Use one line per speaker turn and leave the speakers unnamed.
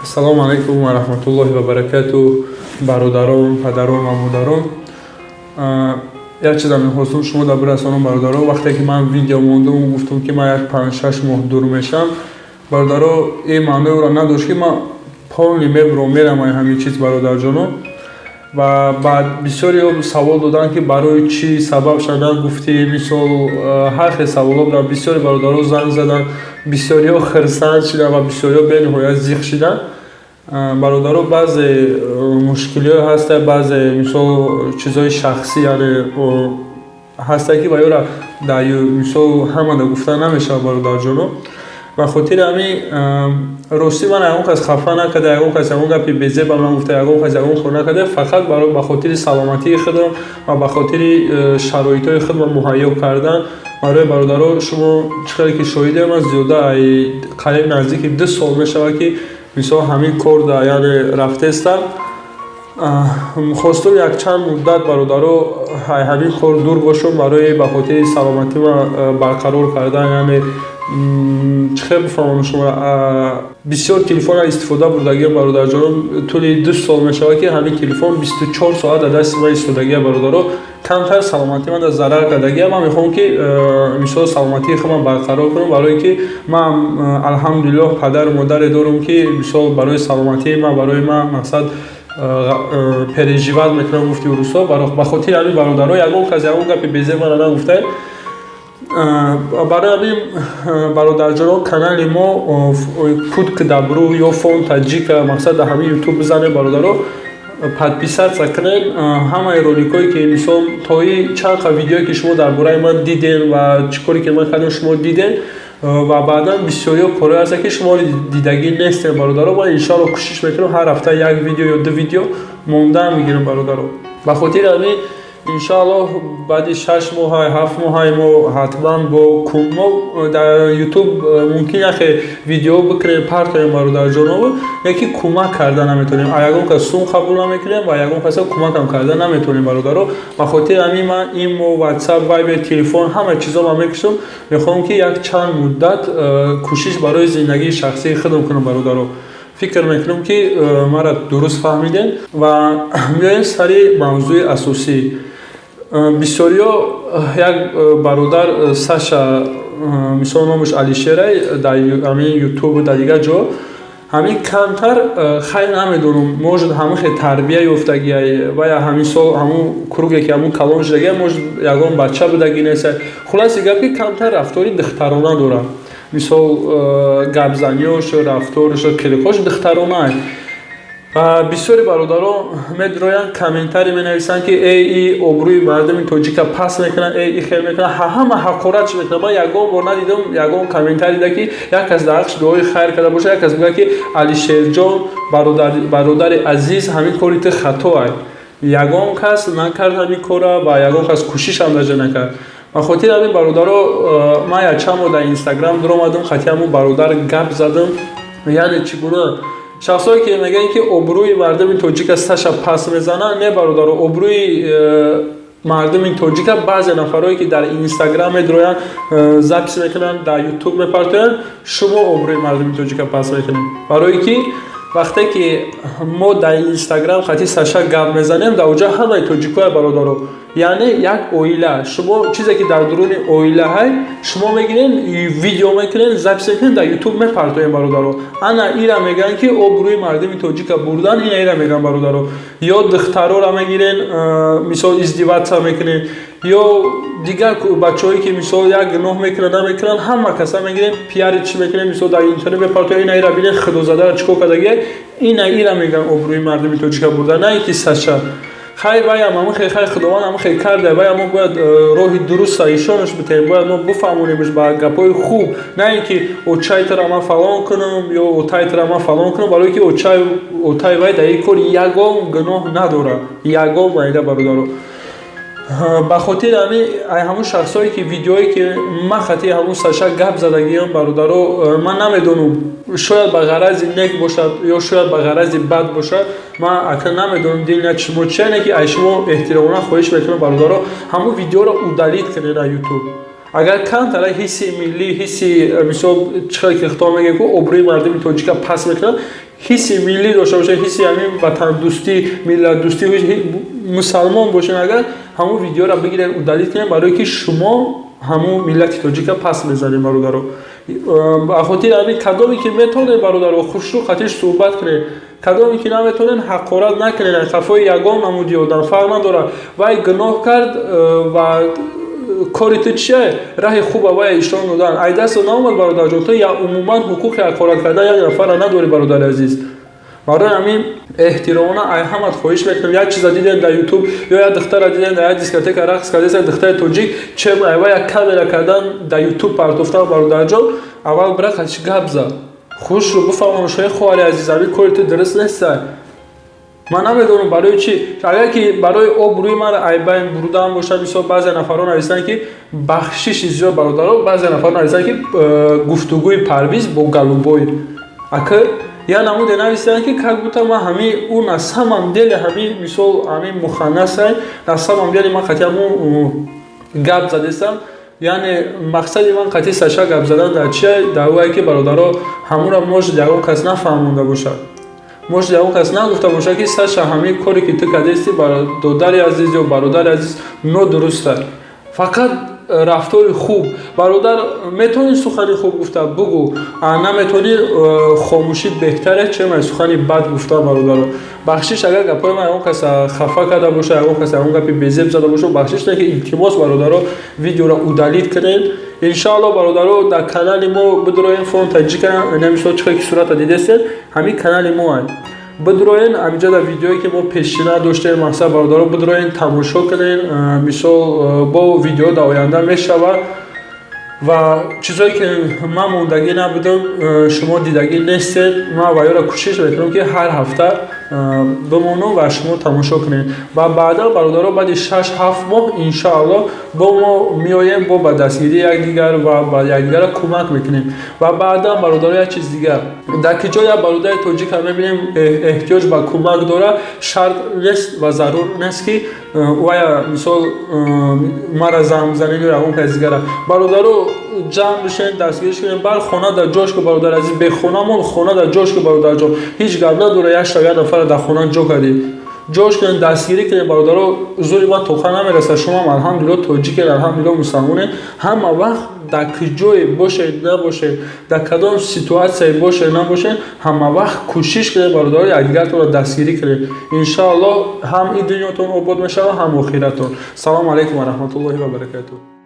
Ассалому алайкум ва раҳматуллоҳи ва баракату, бародарон, падарон ва модарон. Як чизам мехостум шумо дар бирасонам, бародаро. Вақте ки ман видео мондум, гуфтум, ки ман як 5-6 моҳ дур мешам, бародаро, ин маънои ӯро надошт, ки ман полный мебурам, мерам ай ҳамин чиз, бародарҷоно. Ва баъд бисёриҳо савол доданд, ки барои чӣ, сабабша нагуфтӣ. Мисол, ҳар хел саволҳо буданд. Бисёри бародаро занг заданд, бисёриҳо хирсанд шуданд ва бисёриҳо бениҳоят зиқ шуданд. Бародаро, баъзе мушкилиҳое ҳаста, баъзе, мисол, чизҳои шахсӣ, яъне, ҳаста, ки ба ёра дар, мисол, ҳамада гуфта намешавад, бародарҷоно. Ба хотири ҳамин, ростӣ, ман ягон кас хафа накарда, ягон кас ягон гапи безебам нагуфта, ягон кас ягон кор накарда. Фақат ба хотири саломатии худам ва ба хотири шароитҳои худро муҳайё кардан барои бародаро. Шумо чӣ хеле ки шоҳидем, ман зиёда ай қариб наздики 2 сол мешавад, ки, мисол, ҳамин кор да, яъне, рафтестам. Хостум якчанд муддат, бародаро, ҳамин кор дур бошум барои ба хотири саломатима барқарор кардан. Яъне, чӣ хел бифаҳмонам шумо? Бисёр телефонро истифода бурдагиам, бародарҷонон. Тӯли 2 сол мешавад, ки ҳамин телефон 24 соат дар дасти ман истодагия, бародаро. Камтар саломатии ман зарар кардагия. Ман мехоҳам, ки, мисол, саломатии худам барқарор кунам, барое ки ман, алҳамдулиллоҳ, падару модаре дорам, ки, мисол, барои саломатии ман, барои ман, мақсад, переживать мекунам, гуфти урусҳо. Ба хотири ҳамин, бародаро, ягон кас ягон гапи безеб мана нагуфтае. Барои ҳамин, бародарҷонон, канали мо «Путь к добру» ё «Фонд Таҷика», мақсад, дар ҳамин Ютуб бизанед, бародаро, подписаться кунед. Ҳамаи роликҳое ки, мисол, то и чанд қа видеое ки шумо дар бораи ман дидем ва чӣ коре ки ман кардем, шумо дидем, ва баъдан бисёриҳо корҳое ҳастанд, ки шумо дидагӣ нестем, бародаро. Ман, иншоалло, кӯшиш мекунам, ҳар ҳафта як видео ё ду видео мондан мегирам, бародаро. Ба хотири ҳамин, иншоаллоҳ, баъди 6 моҳай, 7 моҳай мо ҳатман бо мо дар Ютуб мумкин яхе видео бикунем, партоем, бародарҷоново, яки кӯмак карда наметавонем. А ягон кас сум қабул намекунем ва ягон каса кӯмакам карда наметавонем, бародаро. Ба хотири ҳамин ман имо, Ватсап, Вайбер, телефон, ҳама чизо ман мекушам. Мехоҳам, ки як чанд муддат кӯшиш барои зиндагии шахсии худам кунам, бародаро. Фикр мекунам, ки маро дуруст фаҳмидем. Ва биёем сари мавзӯи асосӣ. Бисёриҳо, як бародар Саша, мисол, номаш Алишерай, дар ҳамин Ютубу дар дигар ҷо ҳамин камтар, хайр, намедонам, может, ҳамин хел тарбия ёфтагиай ва я ҳамин сол ҳамун круг е ки ҳамун калон шудагиай, может, ягон бача будагӣ неста. Хулоси гап, ки камтар рафтори духтарона дорад. Мисол, гапзаниёш, рафтораш, қилиқош духтаронаа. Ва бисёри бародарон медроянд, комментарий менависанд, ки эй, и обрӯи мардуми тоҷика паст мекунанд, эй, и хел мекунанд, ҳама ҳақоратш мекунанд. Ман ягон бор надидам ягон комментарийда, ки як кас дар ҳаққш дуои хайр карда бошад, як кас бигӯяд, ки Алишерҷон, бародари азиз, ҳамин кори ту хатоай. Ягон кас накард ҳамин кора ва ягон кас кӯшишам даже накард. Ба хотири ҳамин, бародаро, ман якчанд бор дар Инстаграм дуромадам, хати ҳамун бародар гап задам. Яъне, чӣ гуна шахсое ки мегӯянд, ки обрӯи мардуми тоҷика Саша пас мезананд? Не, бародаро, обрӯи мардуми тоҷика баъзе нафарое ки дар Инстаграм медроянд, запись мекунанд, дар Ютуб мепартоянд. Шумо обрӯи мардуми тоҷика пас мекунед, барое ки вақте ки мо дар Инстаграм хати Саша гап мезанем, дар оҷа ҳамаи тоҷикоя, бародаро, яъне як оила. Шумо чизе ки дар дуруни оила ҳай, шумо мегирен, видео мекунен, запись мекунен, дар Ютуб мепартоем, бародаро. Ана ира мегӯянд, ки обрӯи мардуми тоҷика бурдан. Ина ира мегӯянд, бародаро. Ё духтарора мегирен, мисол, издеваться мекунен, ё дигар бачаҳое ки, мисол, як гуноҳ мекунанд, намекунанд, ҳама каса мегирем, пиари чӣ мекунем, мисол, дар интернет мепартоем. Ина ира бинен, худозадара чӣ кор кардагия. Ина ира мегӯянд обрӯи мардуми тоҷика бурдан, на ин ки Саша. Хай, ваям ҳамин хел, хай, Худованд ҳамин хел карда. Вая мо бояд роҳи дуруста ишонаш битаем, бояд мо бифаҳмонемш ба гапҳои хуб, на ин ки очайтара ман фалон кунам ё отайтара ман фалон кунам, барое ки очай, отай вай дар ин кор ягон гуноҳ надорад, ягон майда, бародаро. Ба хотири ҳамин, ай ҳамун шахсое ки видеое ки ман хати ҳамун Саша гап задагиам, бародаро, ман намедонам, шояд ба ғарази нек бошад ё шояд ба ғарази бад бошад, ман ака намедонам дилнияти шумо чия. Не ки ай шумо эҳтиромона хоҳиш мекунам, бародаро, ҳамун видеоро удалить кунед аз Ютуб. Агар камтара ҳисси миллӣ, ҳисси, мисол, чӣ хеле ки худо мегӯяд, ку обрӯи мардуми тоҷика паст мекунад. Ҳисси миллӣ дошта бошед, ҳисси ҳамин ватандӯстӣ, миллатдӯстӣ, мусалмон бошед, агар ҳамун видеоро бигиред, удалить кунед, барое ки шумо ҳамун миллати тоҷика пас мезанед, бародаро. Ба хотири ҳамин, кадоме ки метавонед, бародаро, хушрӯ қатиш суҳбат кунед, кадоме ки наметавонед, ҳақорат накунед. Қафои ягон намуди одам фарқ надорад, вай гуноҳ кард ва кори ту чие? Раҳи хуба вай ишон додан. Ай дасту наомад, бародарҷон, ту я умуман ҳуқуқи ҳақорат кардан як нафарра надорӣ, бародари азиз. Барои ҳамин эҳтиромона ай ҳамат хоҳиш мекунам: як чиза дидем дар Ютуб ё як духтара дидем, дар як дискотека рақс кардеса, духтари тоҷик, чем айва як камера кардан, дар Ютуб партофтан, бародарҷон, аввал бира қатиш гап зад, хушрӯ бифаҳмон: шои хоҳари азиз, ҳамин кори ту дуруст неста. Ман намедонам барои чӣ, агар ки барои обрӯи ман айбайн бурудаам бошад. Мисол, баъзе нафарҳо нависанд, ки, бахшиши зиёд, бародаро, баъзе нафарҳо нависанд, ки гуфтугӯи Парвиз бо Голубой ака я намуде нависанд, ки как будто ман ҳами ӯ на самом деле ҳами, мисол, ҳами муханнасай, на самом деле ман қати ҳамун гап задестам. Яъне мақсади ман қати Саша гап задан дар чия? Дар вае ки, бародаро, ҳамура может ягон кас нафаҳмонда бошад, может ягон кас нагуфта бошад, ки Саша, ҳамин коре ки ту кардести, додари азиз ё бародари азиз, нодуруста. Фақат рафтори хуб, бародар, метавонӣ сухани хуб гуфта бугӯ, наметавонӣ, хомӯшӣ беҳтаре, чем сухани бад гуфта. Бародаро, бахшиш, агар гапҳои ман ягон кас хафа карда боша, ягон кас ягон гапи безеб зада боша, бахшиш не ки, илтимос, бародаро, видеоро удалить кунед. Иншаалло, бародаро, дар канали мо бидроен, Фон Таҷика, намисол, чӣ ки сурата дидестед, ҳамин канали мо бидроен. Ҳаминҷа дар видеое ки мо пешина доштем, мақсад, бародаро, бидроен, тамошо кунен. Мисол, бо видео дар оянда мешавад ва чизое ки ман мондагӣ набудам, шумо дидагӣ нестед. Ман ваёро кӯшиш мекунам, ки ҳар ҳафта бимонам ва шумо тамошо кунед. Ва баъдан, бародаро, баъди 6-7 моҳ, иншоалло, бо мо меоем, бо ба дастгирии якдигар ва ба якдигарро кӯмак мекунем. Ва баъдан, бародаро, як чиз дигар: дар ки ҷо як бародари тоҷика мебинем, эҳтиёҷ ба кӯмак дорад, шарт нест ва зарур нест, ки вая, мисол, мара занг бизанед ё ягон каси дигара. Бародаро, ҷамъ бишен, дастгириш кунем, бар хона дар ҷош ку. Бародари азиз, бехонамон хона дар ҷош ку. Бародарҷон, ҳеҷ гап надора, як шаб як нафара дар хона ҷо кардӣ, ҷош кунем, дастгирӣ кунем. Бародаро, зури ман тоқа намерасад, шумоам, алҳамдулилло, тоҷикед, алҳамдулилло, мусалмонед. Ҳама вақт дар куҷое бошед набошед, дар кадом ситуатсияе бошед набошед, ҳама вақт кӯшиш кунед, бародаро, якдигаратонро дастгирӣ кунед. Иншоаллоҳ, ҳам ин дунётон обод мешавад, ҳам охиратон. Салому алайкум ва раҳматуллоҳи ва баракатуҳ.